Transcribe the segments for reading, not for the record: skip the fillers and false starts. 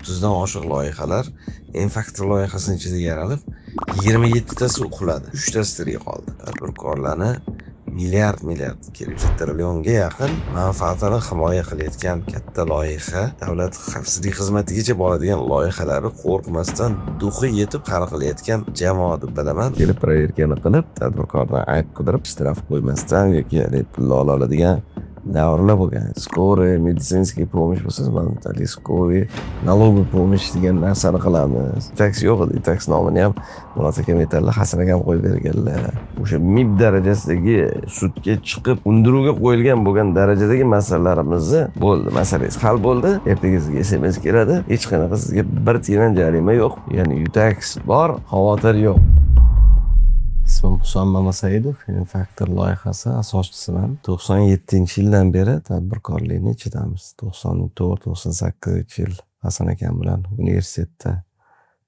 30 dan oshiq loyihalar N-Factor loyihasini ichida yaralib, 27 tasi uxladi, uchtasi tirik qoldi. Tadbirkorlarni milliard milliard, kelgusi trillionga yaqin manfaatini himoya qilayotgan katta loyiha, davlat xavfsizlik xizmatigacha boradigan loyihalarni qo'rqmasdan, дух i yetib hal qilayotgan jamoa deb bilaman. Kelib проверка ni qilib, tadbirkordan ayb qidirib, shtraf qo'ymasdan yoki haligi pulni ola oladigan davrlar bo'lgan. Скорый медицинский помощь bo'lsa, mana скорый налоговый помощь degan narsani qilamiz. Taksi yo'q edi, taksi nomini ham Murod akam aytadilar, Hasan akam qo'yib berganlar. O'sha MIB darajasidagi sudga chiqib, undiruvga qo'yilgan bo'lgan darajadagi masalalarimizni, bo'ldi, masalangiz hal bo'ldi, ertaga sizga SMS keladi, hech qanaqa sizga bir tiyin ham jarima yo'q. Ya'ni Utax bor, xavotir yo'q. Ismim Husan Mamasaidov, Factor loyihasi asoschisiman. 97-yildan beri tadbirkorlikni ichidamiz. 94, 98-yil Hasan akam bilan universitetda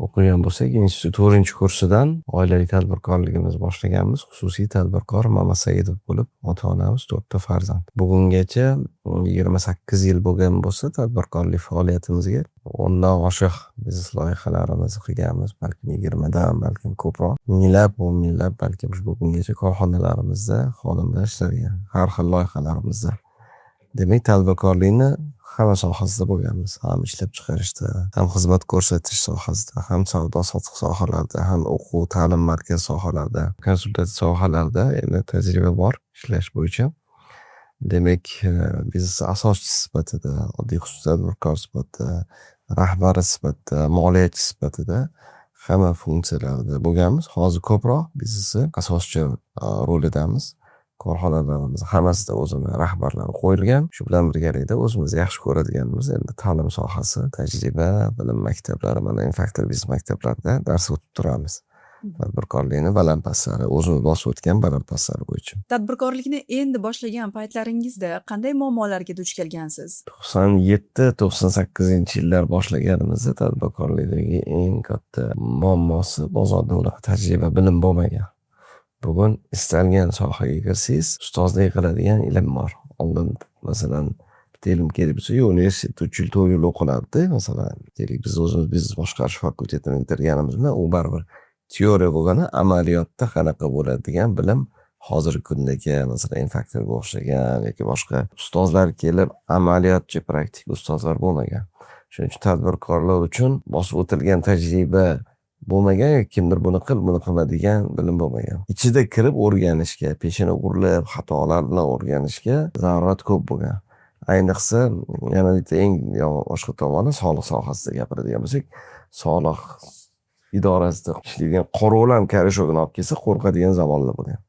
o'qigan bo'lsak, institut to'rtinchi kursidan oilaviy tadbirkorligimizni boshlaganmiz. Xususiy tadbirkor Mamasaidov bo'lib, ota onamiz to'rtta farzand. Bugungacha 28 yil bo'lgan bo'lsa tadbirkorlik faoliyatimizga, 10 dan oshiq biznes loyihalarimizni qilganmiz, balkim 20 dan, balkim ko'proq. Minglab, o'n minglab balkim bugungacha korxonalarimizda xodimlar ishlagan har xil loyihalarimizda. Demak, tadbirkorlikni hamma sohasida bo'lganmiz. Ham ishlab chiqarishda, ham xizmat ko'rsatish sohasida, ham savdo sotiq sohalarida, ham o'quv ta'lim markazi sohalarida, konsultatsiya sohalarida endi tajriba bor ishlash bo'yicha. Demak, biznes asoschisi sifatida, oddiy xususiy tadbirkor sifatida, rahbari sifatida, moliyachi sifatida hamma funksiyalarda bo'lganmiz. Hozir ko'proq biznesni asoschi rolidamiz. Korxonalarimiz hammasida o'zini rahbarlari qo'yilgan. Shu bilan birgalikda o'zimiz yaxshi ko'radiganimiz endi ta'lim sohasi, tajriba, bilim maktablari, mana N-Factor biznes maktablarida dars o'tib turamiz. Tadbirkorlikni baland pastlari, o'zimiz bosib o'tgan baland pastlari bo'yicha. Tadbirkorlikni endi boshlagan paytlaringizda qanday muammolarga duch kelgansiz? 97, 98-yillar boshlaganimizda tadbirkorlikdagi eng katta muammosi bozorda unaqa tajriba, bilim bo'lmagan. Bugun istalgan sohaga kirsangiz, ustozlik qiladigan ilm bor. Oldin, masalan, bitta ilm kerak bo'lsa, yo universitetda 3 yil, 4 yil o'qilardi. Masalan, deylik, biz o'zimiz biznes boshqarish fakultetini bitirganimiz bilan u baribir teoriya bo'lgani, amaliyotda qanaqa bo'ladi degan bilim hozirgi kundagi, masalan, N-Factorga o'xshagan yoki boshqa ustozlar kelib, amaliyotchi, praktik ustozlar bo'lmagan. Shuning uchun tadbirkorlar uchun bosib o'tilgan tajriba bo'lmagan yoki kimdir buni qil, buni qilma degan bilim bo'lmagan. Ichida kirib o'rganishga, peshana urilib, xatolar bilan o'rganishga zarurat ko'p bo'lgan. Ayniqsa, yana bitta eng boshqa tomoni, soliq sohasida gapiradigan bo'lsak, soliq idorasida ishlaydigan qorovul ham корешок ini olib kelsa, qo'rqadigan zamonlar bo'lgan.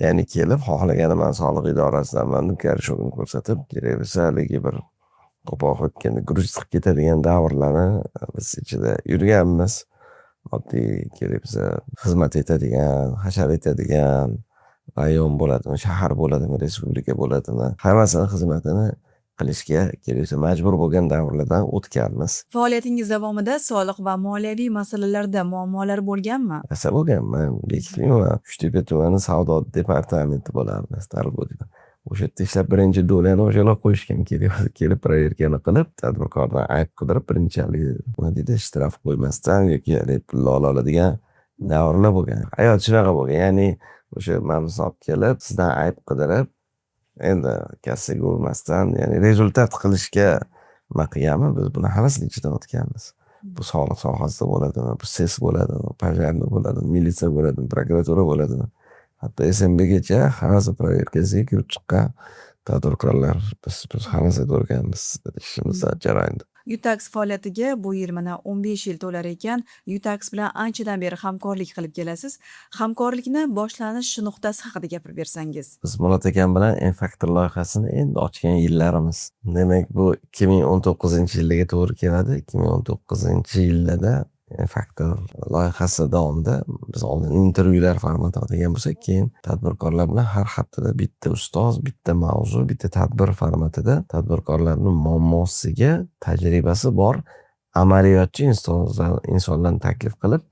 Ya'ni kelib, xohlagani man soliq idorasidanman deb корешок ini ko'rsatib, kerak bo'lsa, haligi bir qo'pol aytganda, грузить qilib ketadigan davrlarni biz ichida yurganmiz. Oddiy kerak bo'lsa xizmat etadigan, hashar etadigan rayon bo'ladimi, shahar bo'ladimi, respublika bo'ladimi, hammasini xizmatini qilishga kerak bo'lsa majbur bo'lgan davrlardan o'tganmiz. Faoliyatingiz davomida soliq va moliyaviy masalalarda muammolar bo'lganmi? Rosa bo'lgan. Man bekitmayman. Uchtepa tumani savdo departamenti bo'lardi. O'sha yerda ishlab, birinchi доля ni o'shalar qo'yishgan. Kerak bo'lsa, kelib проверка ni qilib, tadbirkordan ayb qidirib, birinchi haligi, nima deydi, shtraf qo'ymasdan yoki haligi pulni ola oladigan davrlar bo'lgan. Hayot shunaqa bo'lgan. Ya'ni o'sha mana olib kelib, sizdan ayb qidirib, endi kassaga urmasdan, ya'ni результат qilishga nima qilganmi, biz buni hammasini ichidan o'tganmiz. Bu soliq sohasida bo'ladimi, bu СЭС bo'ladimi, пожарный bo'ladimi, militsiya bo'ladimi, prokuratura bo'ladimi, hatto SNBgacha hammasi проверка siga kirib chiqqan tadbirkorlar. Biz hammasini ko'rganmiz ishimiz jarayonida. Utax faoliyatiga bu yil mana 15 yil to'lar ekan. Utax bilan anchadan beri hamkorlik qilib kelasiz. Hamkorlikni boshlanish nuqtasi haqida gapirib bersangiz. Biz Murod akam bilan N-Factor loyihasini endi ochgan yillarimiz. Demak, bu 2019-yilga to'g'ri keladi. 2019-yillarda N-Factor loyihasi davomida biz oldin intervyular formati olgan bo'lsak, keyin tadbirkorlar bilan har haftada bitta ustoz, bitta mavzu, bitta tadbir formatida tadbirkorlarni muammosiga tajribasi bor amaliyotchi insonlarni taklif qilib,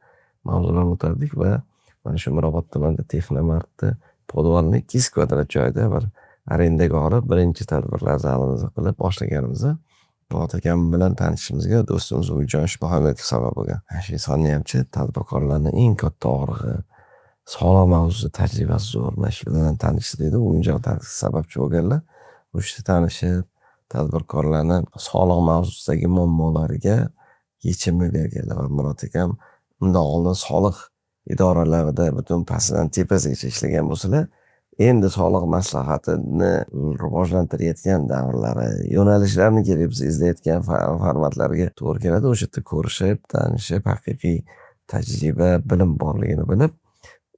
mavzularni o'tardik va mana shu Mirobod tumanida Texnomartni подвал ni 200 kvadrat joyda bir arendaga olib, birinchi tadbirlar zalimizni qilib boshlaganimizda Murod akam bilan tanishishimizga do'stimiz Umidjon Ishmuhamedov sabab bo'lgan. Ana shu insonniyamchi tadbirkorlarni eng katta og'rig'i soliq mavzusida tajribasi zo'r, mana shu bilan tanishdik deydi. Umidjon sababchi bo'lganlar. O'sha tanishib, tadbirkorlarni soliq mavzusidagi muammolariga yechimni berganlar va Murod akam undan oldin soliq idoralarida butun pastidan tepasigacha ishlagan bo'lsalar, endi soliq maslahatini rivojlantirayotgan davrlari, yo'nalishlarni kerak bo'lsa izlayotgan formatlarga to'g'ri keladi. O'sha yerda ko'rishib, tanishib, haqiqiy tajriba, bilim borligini bilib,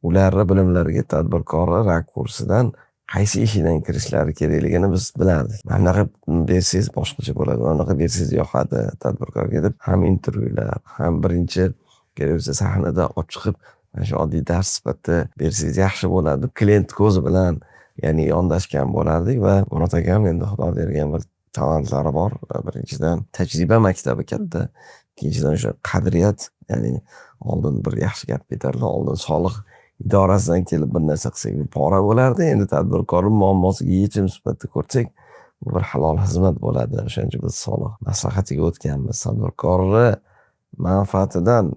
ularni bilimlariga tadbirkorni rakursidan qaysi eshikdan kirishlari kerakligini biz bilardik. Mana bunaqa bersangiz boshqacha bo'ladi, mana bunaqa bersangiz yoqadi tadbirkorga deb ham intervyular, ham birinchi kerak bo'lsa sahnada olib chiqib mana shu oddiy dars sifatida bersangiz yaxshi bo'ladi deb klient ko'zi bilan, ya'ni yondashgan bo'lardik va Murod akam endi Xudo bergan bir talantlari bor. Birinchidan tajriba maktabi katta, ikkinchidan o'sha qadriyat, ya'ni oldin bir yaxshi gap aytardilar, oldin soliq idorasidan kelib bir narsa qilsak pora bo'lardi, endi tadbirkorning muammosiga yechim sifatida ko'rsak bu bir halol xizmat bo'ladi. O'shaning uchun biz soliq maslahatiga o'tganmiz. Tadbirkorni manfaatidan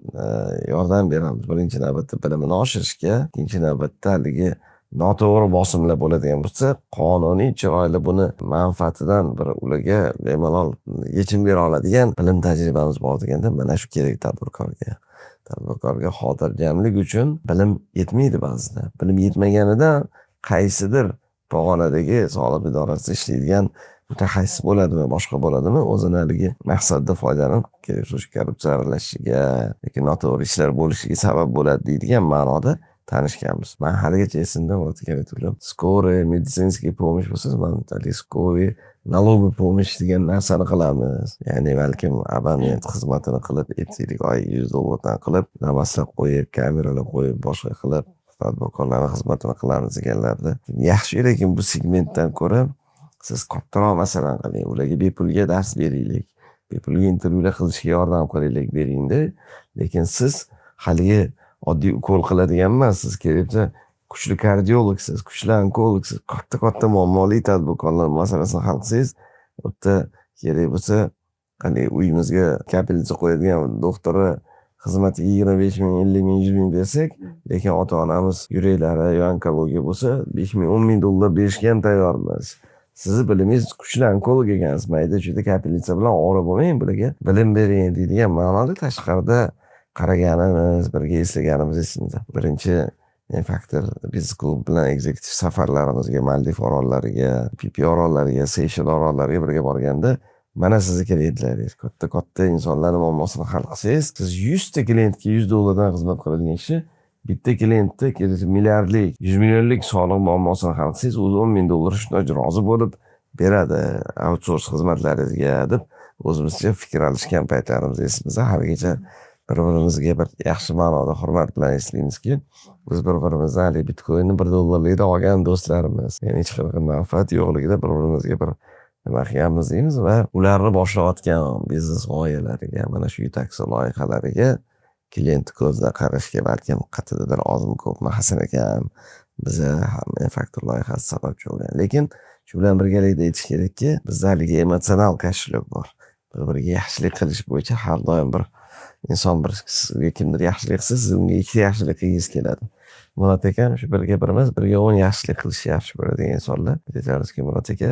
yordam beramiz. Birinchi navbatda bilimini oshirishga, ikkinchi navbatda haligi noto'g'ri bosimlar bo'ladigan bo'lsa, qonuniy chiroyli buni manfaatidan bir ularga bemalol yechim bera oladigan bilim tajribamiz bor deganda mana shu kerak tadbirkorga. Tadbirkorga xotirjamlik uchun bilim yetmaydi ba'zida. Bilim yetmaganidan qaysidir pog'onadagi soliq idorasida ishlaydigan mutaxassis bo'ladimi, boshqa bo'ladimi, o'zini haligi maqsadda foydalanib kerak bo'lsa o'sha korrupsiya aralashishiga yoki noto'g'ri ishlar bo'lishiga sabab bo'ladi deydigan ma'noda tanishganmiz. Man haligacha esimda, Murod aka aytib, скорая медицинский помощь bo'lsa, man haligi скорый налоговый помощь degan narsani qilamiz. Ya'ni balkim abonent xizmatini qilib, aytaylik, oyiga $100dan qilib, namaslar qo'yib, kameralar qo'yib, boshqa qilib, tadbirkorlarni xizmatini qilamiz deganlarida. Yaxshi, lekin bu segmentdan ko'ra siz kattaroq masalan qiling, ularga bepulga dars beraylik, bepulga intervyular qilishga yordam qilaylik beringda. Lekin siz haligi oddiy ukol qiladigan emas, siz kerak bo'lsa kuchli kardiologsiz, kuchli onkologsiz, katta-katta muammoli tadbirkorlar masalasini hal qilsangiz, u yerda kerak bo'lsa haligi uyimizga капельница qo'yadigan doktori xizmatiga 25 ming, 50 ming, 100 ming bersak, lekin ota-onamiz yuraklari yo onkologiya bo'lsa, 5 ming, 10 ming dollar berishga ham tayyormiz. Sizni bilimingiz kuchli onkolog ekansiz, mayda-chuyda капельница bilan ovora bo'lmang, bularga bilim bering deydigan ma'noda tashqarida qaraganimiz, birga eslaganimiz esimda. Birinchi Faktor biznes klub bilan executive safarlarimizga, Maldiv orollariga, Pipi orollariga, Seyshel orollariga birga borganda mana sizni klientlaringiz, katta-katta insonlarni muammosini hal qilsangiz, siz 100 ta klientga $100dan xizmat qiladigan kishi, bitta klientni milliardlik, 100 millionlik soliq muammosini hal qilsangiz, o'zi 10 ming dollar shunday rozi bo'lib beradi outsource xizmatlaringizga deb o'zimizcha fikr alishgan paytlarimiz esimizda. Haligacha bir-birimizga bir yaxshi ma'noda hurmat bilan eslaymizki, biz bir-birimizdan haligi bitcoinni $1likda olgan do'stlarimiz. Ya'ni hech qanaqa manfaat yo'qligida bir-birimizga bir nima qilganmiz deymiz va ularni boshlayotgan biznes g'oyalariga, mana shu Utax loyihalariga klient ko'zidan qarashga balkim qayerdadir ozmi ko'pmi Hasan akam, biza ham Faktor loyihasi sababchi bo'lgan. Lekin shu bilan birgalikda aytish kerakki, bizda haligi emotsional кошелек bor. Bir-biriga yaxshilik qilish bo'yicha har doim bir inson bir sizga kimdir yaxshilik qilsa, siz unga ikkita yaxshilik qilgingiz keladi. Murod akam shu birga bir emas, birga 10 yaxshilik qilishni yaxshi ko'radigan insonlar. Biz aytamizki, Murod aka,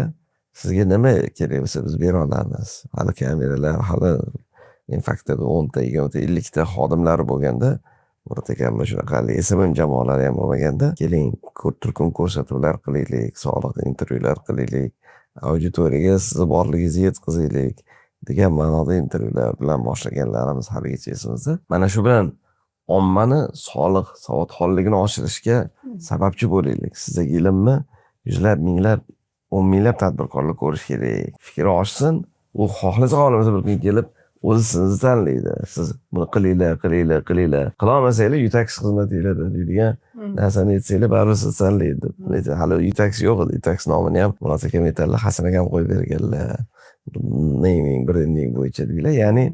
sizga nima kerak bo'lsa biz bera olamiz. Hali kameralar, hali Faktorda 10 ta, 20 ta, 50 ta xodimlari bo'lganda, Murod akamni shunaqa haligi SMM jamoalari ham bo'lmaganda, keling turkum ko'rsatuvlar qilaylik, soliq intervyular qilaylik, auditoriyaga sizni borligingizni yetkazaylik degan ma'noda intervyular bilan boshlaganlarimiz haligacha esimizda. Mana shu bilan ommani soliq savodxonligini oshirishga sababchi bo'laylik. Sizdagi ilmni yuzlab, minglab, 10 minglab tadbirkorlar ko'rishi kerak. Fikri oshsin, u xohlasa xohlamasa bir kun kelib o'zi sizni tanlaydi. Siz buni qilinglar, qilinglar, qilinglar. Qilolmasanglar Utax xizmatinglar deydigan narsani aytsanglar baribir sizni tanlaydi. Lekin hali Utax yo'q edi. Utax nomini ham Murod akam aytadilar, Hasan akam qo'yib berganlar. Naming, brending bo'yicha deydilar. Ya'ni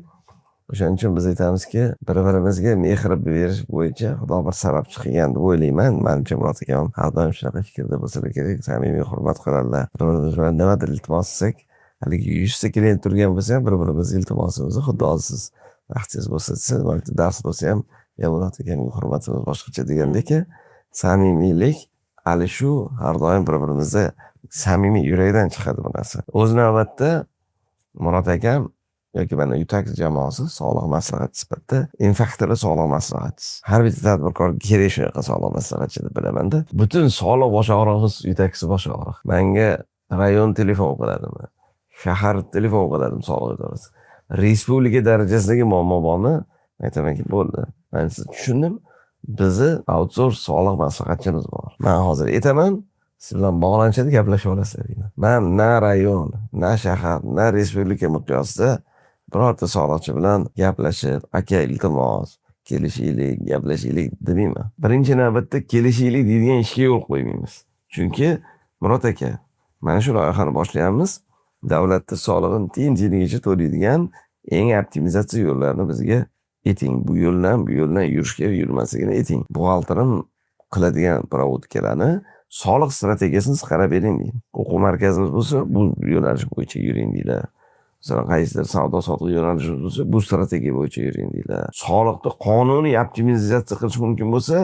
o'shaning uchun biz aytamizki, bir-birimizga mehr berish bo'yicha Xudo bir sababchi qilgan deb o'ylayman. Manimcha Murod akam har doim shunaqa fikrda bo'lsalar kerak, samimiy hurmat qiladilar. Bir-birimiz bilan nimadir iltimos qilsak, Haligi 100 ta klient turgan bo'lsa ham, bir birimizni iltimosimizni, xuddi hozir siz vaqtingiz bo'lsa desa, balki dars bo'lsa ham, "Ya, Murod akamga hurmatimiz boshqacha" degandek, samimiylik, alishuv har doim bir birimizda samimiy, yurakdan chiqadi bu narsa. O'z navbatda Murod akam yoki mana Utax jamoasi soliq maslahatchi sifatida infaktorli soliq maslahatchisi. Har bitta tadbirkorga kerak shunaqa soliq maslahatchi deb bilamanda. Butun soliq bosh og'rig'imiz Utaxni bosh og'riq. Manga rayon telefon qiladimi, shahar telefon qiladimi, soliq idorasi, respublika darajasidagi muammo bormi, aytamanki, bo'ldi, man sizni tushundim, bizni outsource soliq maslahatchimiz bor, man hozir aytaman, siz bilan bog'lanishadi, gaplashib olasizlar, deyman. Man na rayon, na shahar, na respublika miqyosida birorta soliqchi bilan gaplashib, "Aka, iltimos, kelishaylik, gaplashaylik" demayman. Birinchi navbatda kelishaylik deydigan ishga yo'l qo'ymaymiz, chunki Murod aka, mana shu loyihani boshlayapmiz, davlatni solig'ini tiyin tiyinigacha to'laydigan eng optimizatsiya yo'llarini bizga ayting, bu yo'ldan, bu yo'ldan yurish kerak, yurmasligini ayting, buxgalterim qiladigan проводка larni, soliq strategiyasini siz qarab bering deyman. O'quv markazimiz bo'lsa, bu yo'nalish bo'yicha yuring deylar. Masalan, qaysidir savdo sotiq yo'nalishi bo'lsa, bu strategiya bo'yicha yuring deylar. Soliqni qonuniy optimizatsiya qilish mumkin bo'lsa,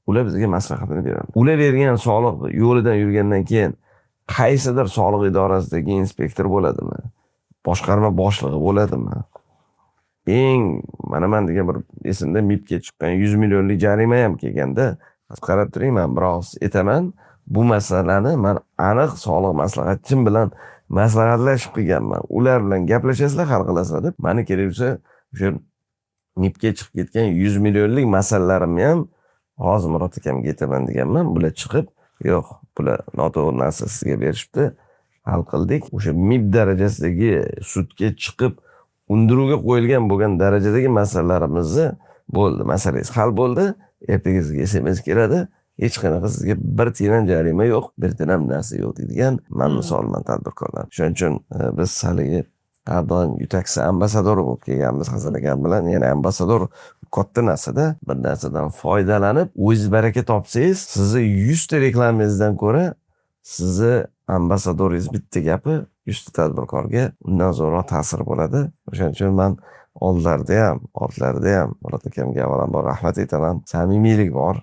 ular bizga maslahatini beradi. Ular bergan soliq yo'lidan yurgandan keyin qaysidir soliq idorasidagi inspektor bo'ladimi, boshqarma boshlig'i bo'ladimi, eng manaman degan bir esimda, MIBga chiqqan 100 millionlik jarima ham kelganda, qarab turing, man bir og'iz aytaman, bu masalani man aniq soliq maslahatchim bilan maslahatlashib qilganman, ular bilan gaplashasizlar, hal qilasizlar deb, mani kerak bo'lsa o'sha MIBga chiqib ketgan 100 millionlik masalalarimni ham hozir Murod akamga aytaman deganman. Bular chiqib, yo'q, bular noto'g'ri narsa sizga berishibdi, hal qildik. O'sha MIB darajasidagi sudga chiqib, undiruvga qo'yilgan bo'lgan darajadagi masalalarimizni, bo'ldi, masalangiz hal bo'ldi, ertaga sizga SMS keladi, hech qanaqa sizga bir tiyin ham jarima yo'q, bir tiyin ham narsa yo'q deydigan man misolman tadbirkorlar. Shuning uchun biz haligi har doim Utax ambassadori bo'lib kelganmiz Hasan akam bilan. Ya'ni ambassador katta narsada, bir narsadan foydalanib o'zingiz baraka topsangiz, sizni 100 ta reklamangizdan ko'ra sizni ambassadoringiz bitta gapi 100 ta tadbirkorga undan zo'rroq ta'sir bo'ladi. O'shaning uchun man oldlarida ham, ortlarida ham Murod akamga avvalambor rahmat aytaman. Samimiylik bor,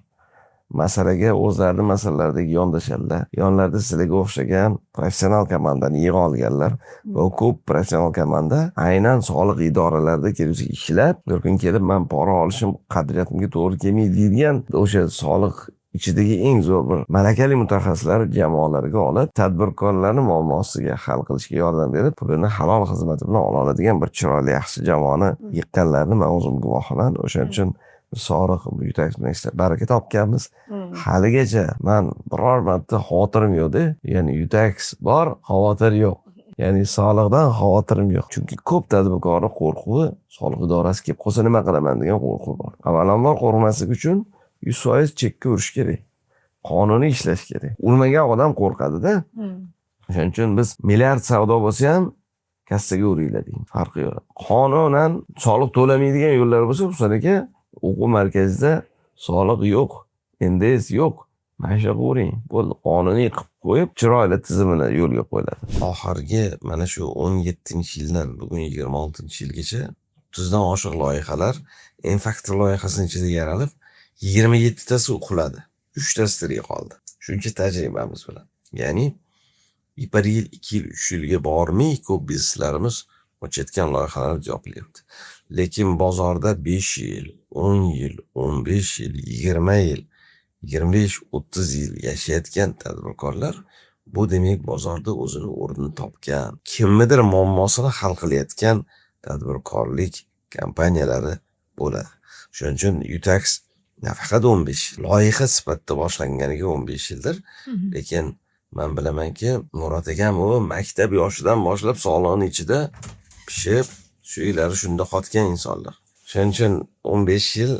masalaga o'zlarini masalalaridagi yondashadilar, yonlarida sizlarga o'xshagan professional komandani yig'a olganlar va ko'p professional komanda aynan soliq idoralarida kelgusi ishlab, bir kun kelib man pora olishim qadriyatimga to'g'ri kelmaydi deydigan o'sha soliq ichidagi eng zo'r bir malakali mutaxassislar jamoalarga olib, tadbirkorlarni muammosiga hal qilishga yordam berib, pulini halol xizmati bilan ola oladigan bir chiroyli, yaxshi jamoani yiqqanlarini man o'zim guvohiman. O'shaning uchun soliq Utax bilan ishlab baraka topganmiz. Haligacha man biror marta xavotirim yo'qda, ya'ni Utax bor, xavotir yo'q, ya'ni soliqdan xavotirim yo'q, chunki ko'p tadbirkorni qo'rquvi soliq idorasi kelib qolsa nima qilaman degan qo'rquv bor. Avvalambor, qo'rqmaslik uchun 100% chekka urish kerak, qonuniy ishlash kerak. Urmagan odam qo'rqadida. O'shaning uchun biz milliard savdo bo'lsa ham, kassaga uringlar deymiz, farqi yo'q. Qonunan soliq to'lamaydigan yo'llar bo'lsa, Husan aka, o'quv markazida soliq yo'q, НДС yo'q, mana shunaqa uring, bo'ldi, qonuniy qilib qo'yib, chiroyli tizimini yo'lga qo'yiladi. Oxirgi mana shu 17-yildan bugun 26-yilgacha 30 dan oshiq loyihalar N-Factor loyihasini ichida yaralib, 27 tasi uxladi, uchtasi tirik qoldi. Shuncha tajribamiz bilan, ya'ni bir yil, 2 yil, 3 yilga bormay ko'p bizneslarimiz ochayotgan loyihalarimiz yopilyapti. Lekin bozorda 5 yil, 10 yil, 15 yil, 20 yil, 25, 30 yil yashayotgan tadbirkorlar, bu demak bozorda o'zini o'rnini topgan, kimnidir muammosini hal qilayotgan tadbirkorlik kompaniyalari bo'ladi. Shuning uchun Utax nafaqat 15 yil, loyiha sifatida boshlanganiga 15 yildir, lekin man bilamanki, Murod akam u maktab yoshidan boshlab soliqni ichida pishib, suyaklari shunda qotgan insonlar. Shuning uchun 15 yil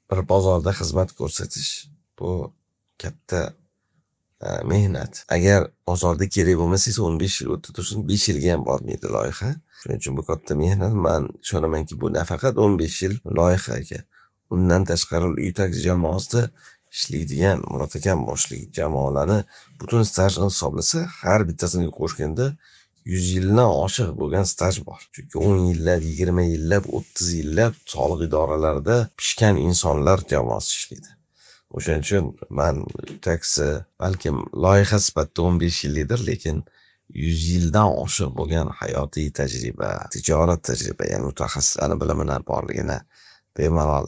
bir bozorda xizmat ko'rsatish bu katta mehnat. Agar bozorda kerak bo'lmasangiz, 15 yil o'tda tursin, 5 yilga ham bormaydi loyiha. Shuning uchun bu katta mehnat. Man ishonamanki, bu nafaqat 15 yil loyiha aka, undan tashqari Utax jamoasida ishlaydigan Murod akam boshlik jamoalarni butun stajini hisoblasa, har bittasini qo'shganda 100 yildan oshiq bo'lgan staj bor. Chunki 10 yillab, 20 yillab, 30 yillab soliq idoralarida pishgan insonlar jamoasi ishlaydi. O'shaning uchun man taksi balkim loyiha sifatida 15 yillikdir, lekin 100 yildan oshiq bo'lgan hayotiy tajriba, tijorat tajriba, ya'ni mutaxassislarni bilimini borligini bemalol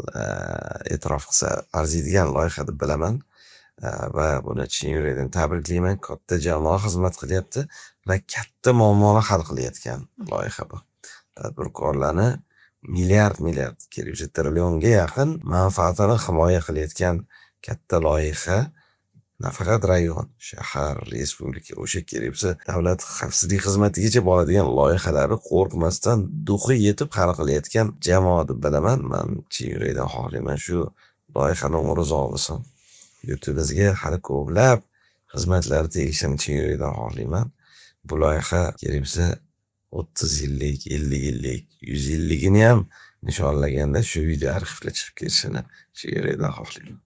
e'tirof qilsa arziydigan loyiha deb bilaman. Va buni chin yurakdan tabriklayman. Katta jamoa xizmat qilyapti va katta muammoni hal qilayotgan loyiha bu. Tadbirkorlarni milliard milliard, kerak bo'lsa trillionga yaqin manfaatini himoya qilayotgan katta loyiha. Nafaqat rayon, shahar, respublika, o'sha kerak bo'lsa davlat xavfsizlik xizmatigacha boradigan loyihalarni qo'rqmasdan, дух i yetib hal qilayotgan jamoa deb bilaman. Man chin yurakdan xohlayman, shu loyihani umri uzoq bo'lsin. Yurtimizga hali ko'plab xizmatlari tegishini chin yurakdan xohlayman. Bu loyiha kerak bo'lsa 30 yillik, 50 yillik, 100 yilliginiyam nishonlaganda shu video arxivlar chiqib ketishini chin yurakdan xohlayman.